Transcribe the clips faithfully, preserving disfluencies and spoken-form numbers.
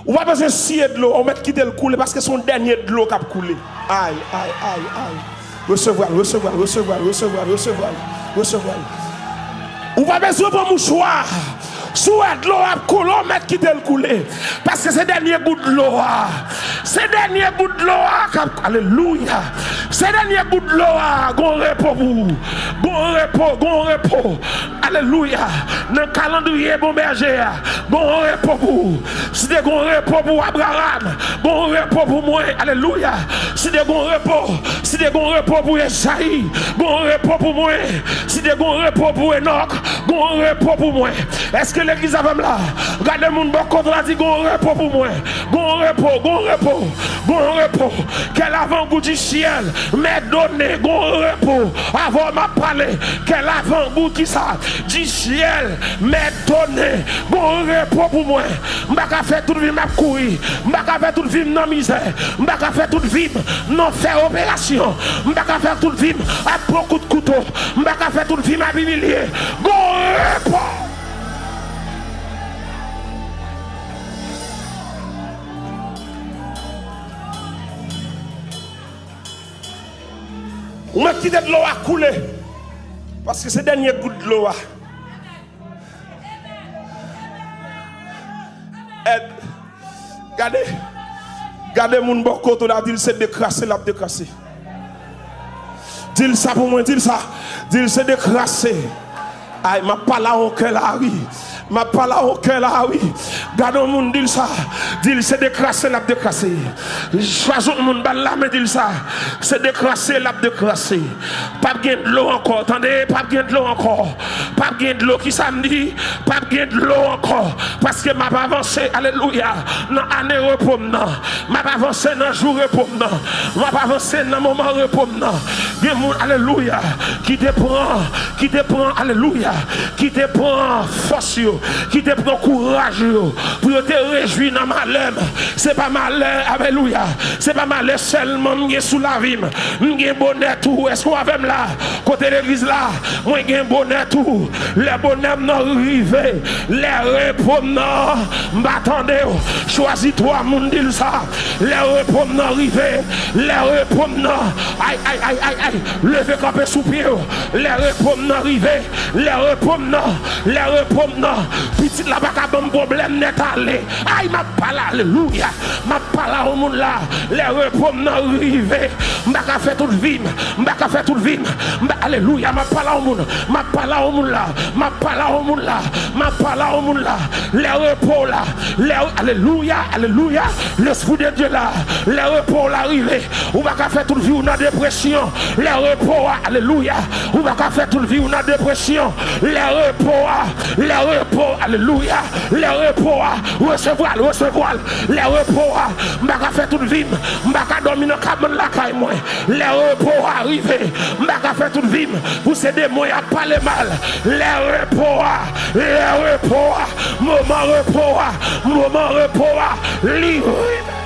Ou pa bezwen siye dlo a, ou mèt kite l koule, paske se yon dènye dlo k ap koule. Ay, ay, ay, ay. Resevwa l, resevwa l, resevwa l, resevwa l, resevwa l, resevwa l. Ou pa bezwen pran mouchwa. Si w wè dlo a ap koule, ou mèt kite l koule. Paske se dènye gout dlo a. Se dènye gout dlo a k ap, alelouya. Se dènye gout dlo a, gon repo pou ou. Gon repo, gon repo. Alelouya. Nan kalandriye bon bèje a, gon repo pou ou. Si te gon repo pou Abraram, gon repo pou mwen. Alelouya. Si te gon repo, si te gon repo pou Ezayi, gon repo pou mwen. Si te gon repo pou Enòk, gon repo pou mwen. Èske legliz avè m la? Gade moun bò kote w la, di, gon repo pou mwen. Gon repo, gon repo, gon repo. Quel avant-goût du ciel m'est donné, gon repo. Avan m ap pale, quel avant-goût ki sa? Du ciel m'est donné, gon repo pou mwen. M pa ka fè tout vi m ap kouri. M pa ka fè tout vi m nan mizè. M pa ka fè tout vi m nan fè operasyon. M pa ka fè tout vi m ap pran kout kouto. M pa ka fè tout vi m ap imilye. Gon repo. Ou mèt kite dlo a koule. Paske se dènye gout dlo a. Èd. Gade. Gade moun bò kote w la, di l se dekrase l ap dekrase. Di l sa pou mwen, di l sa. Di l se dekrase. Ay, m ap pale a yon kè la, wi. M ap pale a yon kè la, wi. Gade yon moun, di l sa. Di l se dekrase l ap dekrase. Chwazi yon moun, ba l lamen, di l sa. Se dekrase l ap dekrase. P ap gen dlo ankò, tande, p ap gen dlo ankò. P ap gen dlo, ki sa m di? P ap gen dlo ankò. Paske m ap avanse, alelouya, nan ane repo m nan. M ap avanse nan jou repo m nan. M ap avanse nan moman repo m nan. Gen moun, alelouya, ki te pran, ki te pran, alelouya, ki te pran fòs yo, ki te pran kouraj yo, pou yo te rejwi nan malè m. Se pa malè, alelouya, se pa malè sèlman m gen sou lavi m. M gen bonè tou. Èske w avè m la? Kote legliz la? Mwen gen bonè tou. Lè bonè m nan rive, lè repo m nan, m pa tande w. Chwazi twa moun, di l sa. Lè repo m nan rive, lè repo m nan, ay, ay, ay, ay, ay, leve kanpe sou pye w. Lè repo m nan rive, lè repo m nan, lè repo m nan. Pitit la pa ka ban m pwoblèm nèt ale. Ay, m ap pale, alelouya. M ap pale a yon moun la. Lè repo m nan rive, m pa ka fè tout vi m. M pa ka fè tout vi m. M pa, alelouya, m ap pale a yon moun. M ap pale a yon moun la. M ap pale a yon moun la. M ap pale a yon moun la. Lè repo w la. Lè, alelouya, alelouya. Lespri de Dye la. Lè repo w la rive. Ou pa ka fè tout vi w nan depresyon. Lè repo a, alelouya. Ou pa ka fè tout vi w nan depresyon. Lè repo a, lè repo, alelouya. Lè repo a, resevwa l, resevwa l. Lè repo a, m pa ka fè tout vi m. M pa ka dòmi nan kabann lakay mwen. Lè repo a rive, m pa ka fè tout vi m pou se de mwen y ap pale mal. Lè repo a, lè repo a, moman repo a, moman repo a, li rive.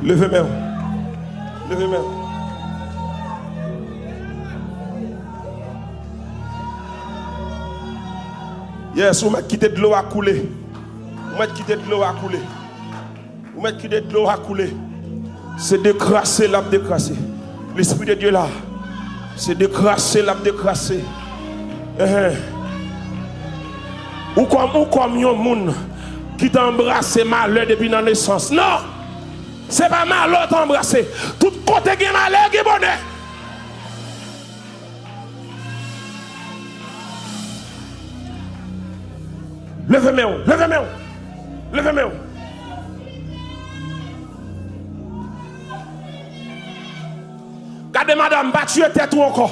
Leve men w. Leve men w. Yes, ou mèt kite dlo a koule. Ou mèt kite dlo a koule. Ou mèt kite dlo a koule. Se dekrase l ap dekrase. Lespri de Dye la. Se dekrase l ap dekrase. Enhen. Ou kòm, ou kòm yon moun ki te anbrase malè depi nan nesans. Non! Se pa malè w te anbrase. Tout kote gen malè, gen bonè. Leve men w, leve men w, leve men w. Gade madanm, pa tiye tèt ou ankò.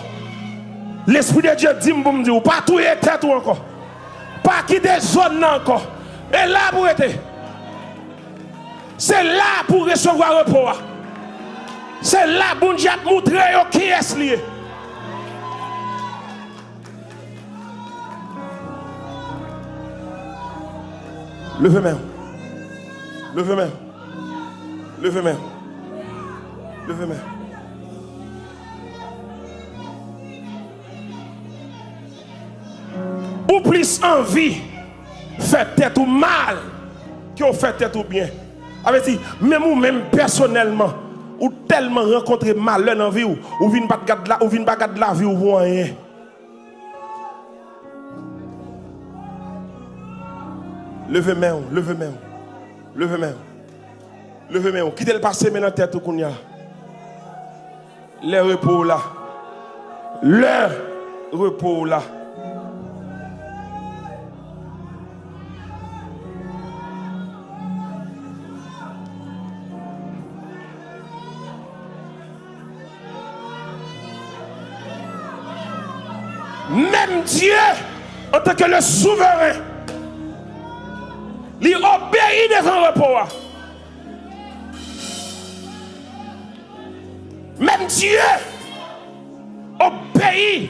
Lespri de Dye di m pou m di w, pa touye tèt ou ankò. Pa kite zòn nan ankò. E la pou rete. Se la pou resevwa repo a. Se la Bondye ap montre yo kiyès li ye. Leve men w. Leve men w. Leve men w. Leve men. Ou plis anvi fè tèt ou mal ke w fè tèt ou byen. Sa vle di, menm ou menm pèsonèlman, ou tèlman rankontre malè nan vi w, ou vin pa t gad la, ou vin pa gad lavi w pou anyen. Leve men w, leve men w, leve men w. Leve men w. Kite l pase men nan tèt ou kounye a. Lè repo w la. Lè repo w la. Menm Dye, antanke le souveren, li obeyi devan repo a. Menm Dye obeyi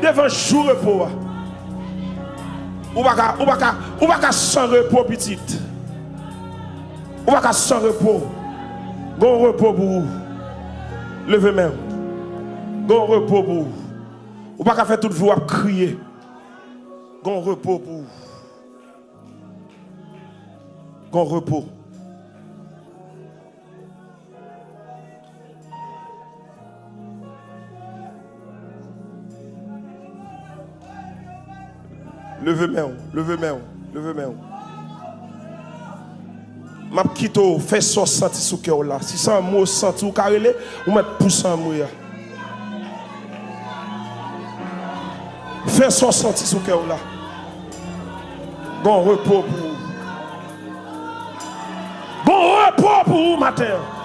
devan jou repo a. Ou pa ka, ou pa ka, ou pa ka san repo, pitit. Ou pa ka san repo. Gon repo pou ou. Leve men w. Gon repo pou ou. Ou pa ka fè tout vi w ap kriye. Gon repo pou ou. Gon repo. Leve men w, leve men w, leve men w. M ap kite w fè sa w santi sou kè w la. Si se anmwe w santi, ou ka rele, ou mèt pouse anmwe a. Fè sa w santi sou kè w la. Gon repo pou ou. Gon repo pou ou maten an.